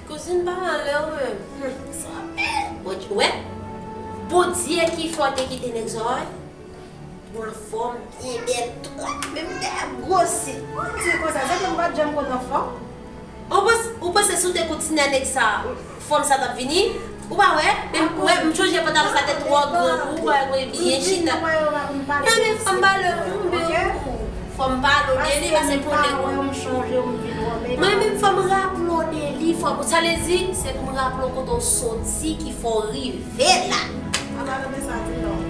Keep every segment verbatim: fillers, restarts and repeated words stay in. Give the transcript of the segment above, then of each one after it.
Kouzin pa malè ou menm. Hmm, sa bèl. Bondye, wè? Bondye ki fè w te kite nèg sa, wè? Ou anfòm, byen bèl, twòp, menm dèyè gwosi. Ou di konsa, se ke m pa t janm konn anfòm. Ou panse, ou panse si w te kontinye a nèg sa, fòm sa t ap vini? Ou pa wè? Menm, wè, m chonje pantalon sa te twò gran pou ou, wè, wè, byen chita. Mwen menm fò m pale, m, fò m pale w de li, paske pou de. Mwen menm fò m raple w de li, fò m, sa vle di, se pou m raple w kote w soti ki fè w rive la. An pa tande sa di non.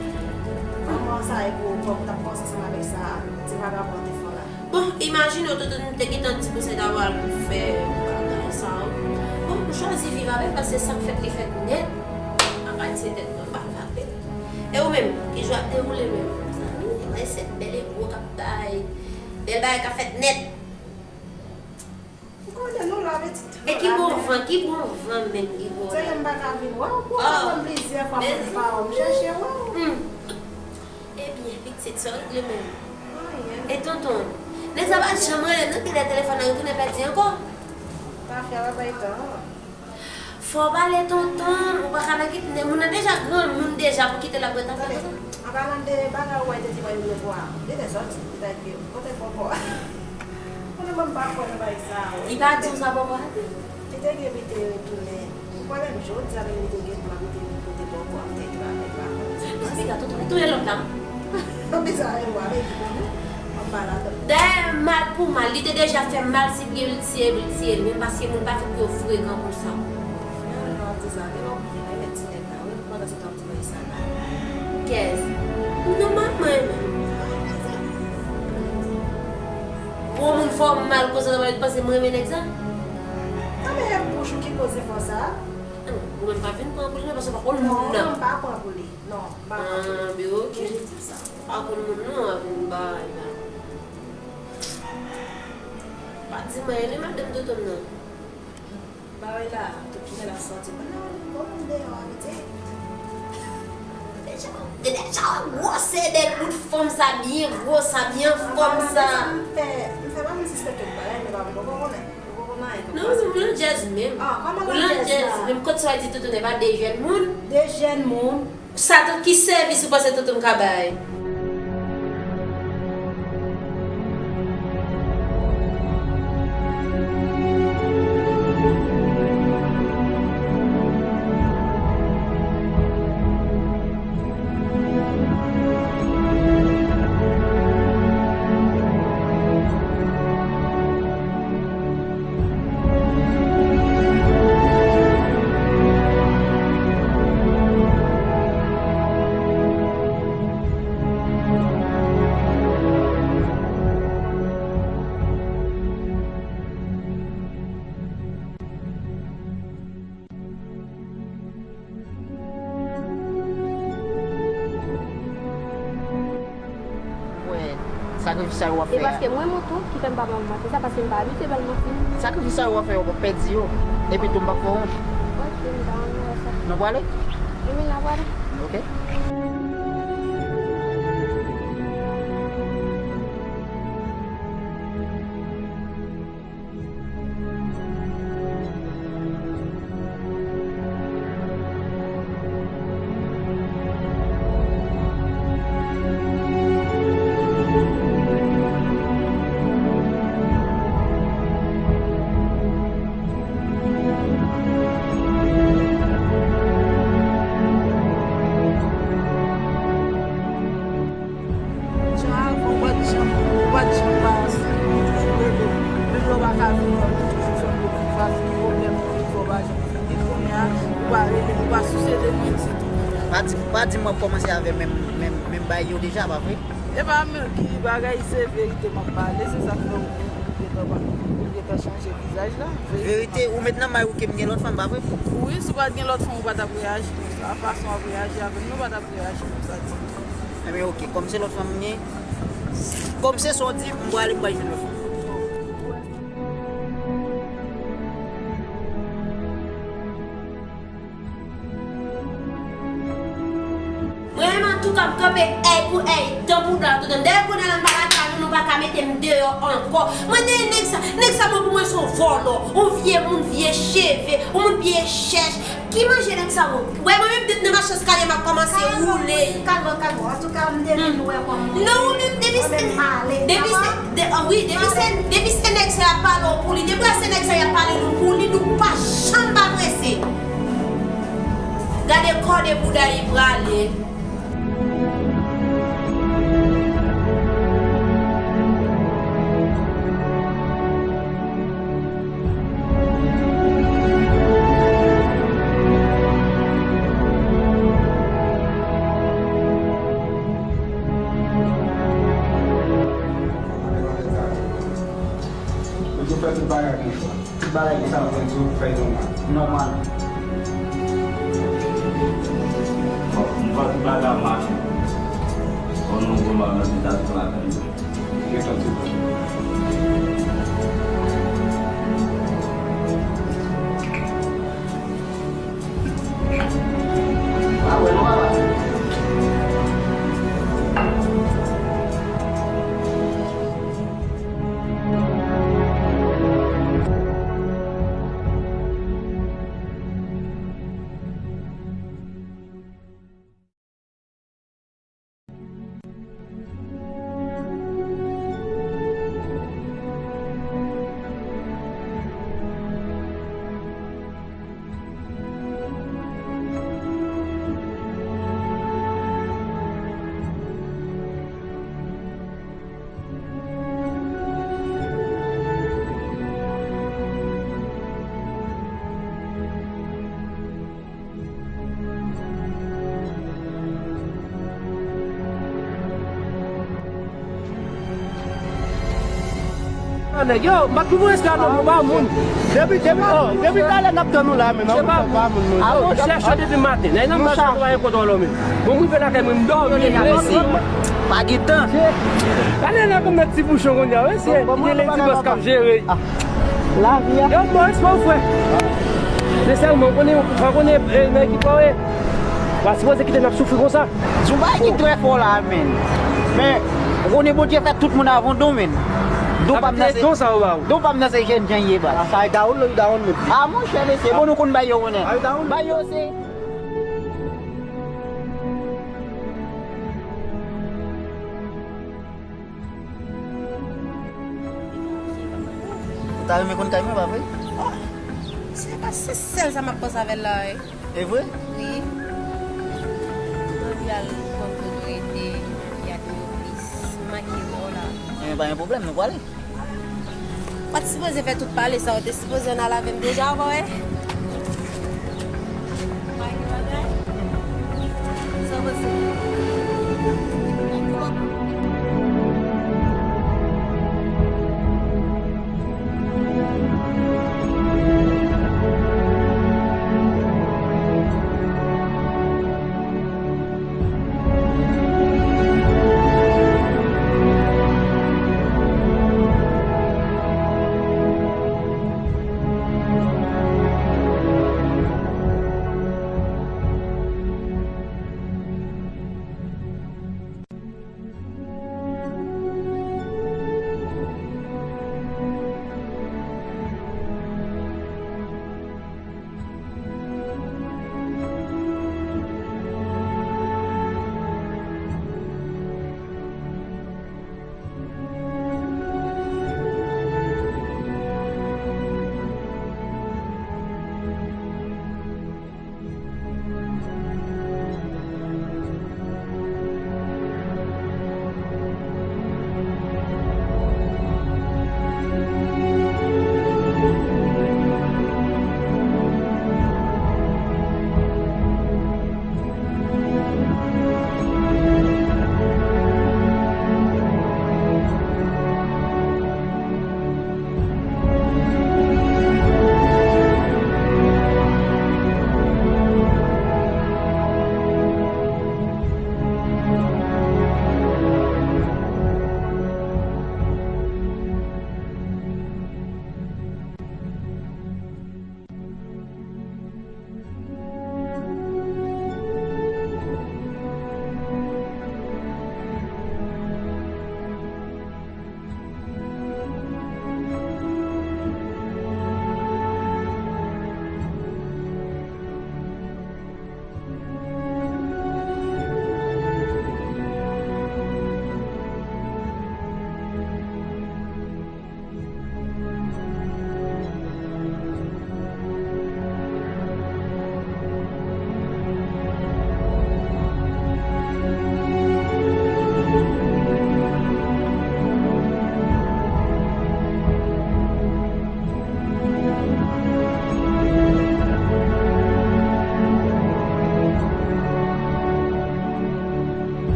Kòman sa e pou kòm t ap panse ansanm avèk sa ti vagabon te fè w la? Bon, imajine w, toutotan m te gentan di pou se ta pral fè bagay sa yo. Bon, m chwazi viv avè l paske sa k fèt li fèt nèt. Apa di se tèt mwen, m pa frape. E ou menm, ki jan ap dewoule menm, zanmi? Wè, se bèl e gwo k ap bay. Bèl bagay k ap fèt nèt. Ou konnen nou la, pitit. E ki bon van, ki bon van menm ki bon la? Se ke m pa ka vin wè w, pou w konn plizyè fwa mwen pa wè w, m chèche wè w. Hmm. Ebyen, pitit, sa w regle menm? Anyen. E tonton? Nèg sa pa janm rele m, nan kilè telefòn nan retounen pèdi ankò? Pa fè a, pa bay tan. Fò w pale tonton, ou pa ka nan kite moun nan deja granmoun deja pou kite l ap bwè kafe konsa. An palan de bagay ou wè te di mwen yon fwa, li te sòti, li ta ekri, kote bòkò a? Konnen mwen m pa kwè nan bagay sa, wi. Li pa di w sa bòkò a di? Li te gen pou li te retounen. Ou konnen jodi a menm li te gen pou l ap retounen kote bòkò a, m te travay pa konn. Piga tonton, li touye lòt la. Bizarre, ouais, avec qui on est, on parle à d'autres. Dayè, mal pou mal, li te deja fè mal, si pou l tiye, pou l tiye l, men paske moun pa fèt pou yo frekan konsa. Non, non, di sa, gen lè w byen renmen ti nèg la, wi, pandan se tan m di bagay sa la. Kès? Non, manman, men. Gwo moun fè w mal konsa, sa vle di panse m renmen nèg sa? Sa men e bouch ou ki koze fè w sa? Ou menm pa vin pran pou li, non, paske w pa konn moun nan. Non, m pa pran pou li. Non, m pa konn. Ah, ben, ok. Mwen di sa. Pa konn moun non, ap vin bay la. Pa di mwen, li madanm tonton m nan. Ba wè la, tout jounen l ap sòti. Mwen nan, bon, m deyò a, piti. Deja, deja, gwosè bèl bout fanm sa, byen gwo sa, byen fòm sa. M fè, m fè pa m sispèk tout bagay, men pa m poko konnen. Non, ou landjèz menm. Ah, kòman ou landjèz la? Landjèz menm, kot sa w di toutoun e pa de jèn moun? De jèn moun. Sa tou ki sèvis ou panse toutoun ka bay? Wè, sakrifis sa yo w ap fè a. E paske mwen, mwen tou, ki fè m pa pran manti sa, paske m pa abitye bay manti. Sakrifis sa yo w ap fè, yo p ap pèdi yo. Epi tou, m p ap fè w wont. Ok, m pa renmen wè sa. Nou prale? Wi, n a prale. Ok. Jan avan, ou pa t janm, ou pa t janm pa ansanm, ou toujou rele m. Menm lè w pa ka vini wè m, ou toujou fè m pwoblèm, ki pwoblèm, ki fè w pa janm vini. Kounye a, ou pa rele m, ou pa sousye de mwen ditou. Pa di, pa di m w ap kòmanse avè menm, menm, menm bay yo deja, pa vre? E pa menm ki bagay, se verite m ap pale, se sa k fè ou, ou gentan pa, ou gentan chanje vizaj la. Verite, ou met nan may ou ke m gen lòt fanm, pa vre? Wi, si w pa t gen lòt fanm, ou pa t ap reyaji konsa. Fason w ap reyaji avè m, ou pa t ap reyaji konsa ditou. Ebyen, ok, kòm se lòt fanm m gen, kòm se sa w di, m prale, m pral jwenn lòt fanm. Mwen menm, antouka, m kanpe èy pou èy, dan pou dan, tout dan. Dèyè kounye a la, m pa ka di nou, Pa ka mete m deyò ankò. Mwen te nèg sa, nèg sa mwen pou mwen se yon vòlò, yon vye moun, vye cheve, yon moun pye chèch. Ki manje nèg sa yo? Wè mwen menm depi nan machann kalye m ap kòmanse woule. Kalman, kalman. Antouka, m te vin wè kòman. Non, ou menm depi se, depi se, de, ah, wi, depi se, depi se nèg sa y ap pale w pou li, depi se nèg sa y ap pale nou pou li, nou pa janm pa prese. Gade kòde bouda li prale. Ou te fè tout bagay konsa. Tout bagay konsa. Sa vle di ou fè nòmal. Nòmal. Bon, m wè tout bagay ap mache. Bon, nou gwo mal nan se ta tout la kan. Gentan tout. Nèg yo, m pa t pou voye sa non, mwen pa moun. Depi, depi, oh, depi talè n ap tann nou la, men nan pa moun non. Ah bon, chèch yo depi maten. Nèg nan mache nou pa gen kontwòl menm. Bon, mwen rive lakay mwen, m dòmi, m lese. Pa gen tan. Gade nan kòm nan ti bouchon konnya, wi, se gen ledi bòs k ap jere. Lavi a. Yo, bon, respè w, frè. Sensèman, ou konnen, ou pa konnen, eh, nan ki pa w ye. Ou pa sipoze kite n ap soufri konsa. Se yon bagay ki trè fò la, men. Men, ou konnen Bondye fè tout moun avon don, men. Don pa m nan se, don pa m nan se jèn jan ye, baz. Sa e dawon, lòt dawon, men. Ah, monchè, mesye, bon, nou konn bay yo, konnen. Bay yo, se Ou ta renmen konn kay mwen, pa vre? Oh, se pa, se sèl sa m ap panse avè l la, wi. E vre? Wi. Mwen anvi al konn kote w rete, y a de yo plis. M manke wè w la. Ebyen, pa gen pwoblèm, nou prale. Ou pa t sipoze fè tout pale sa, ou te sipoze ann al avè m deja, ou pa wè? Sa w panse?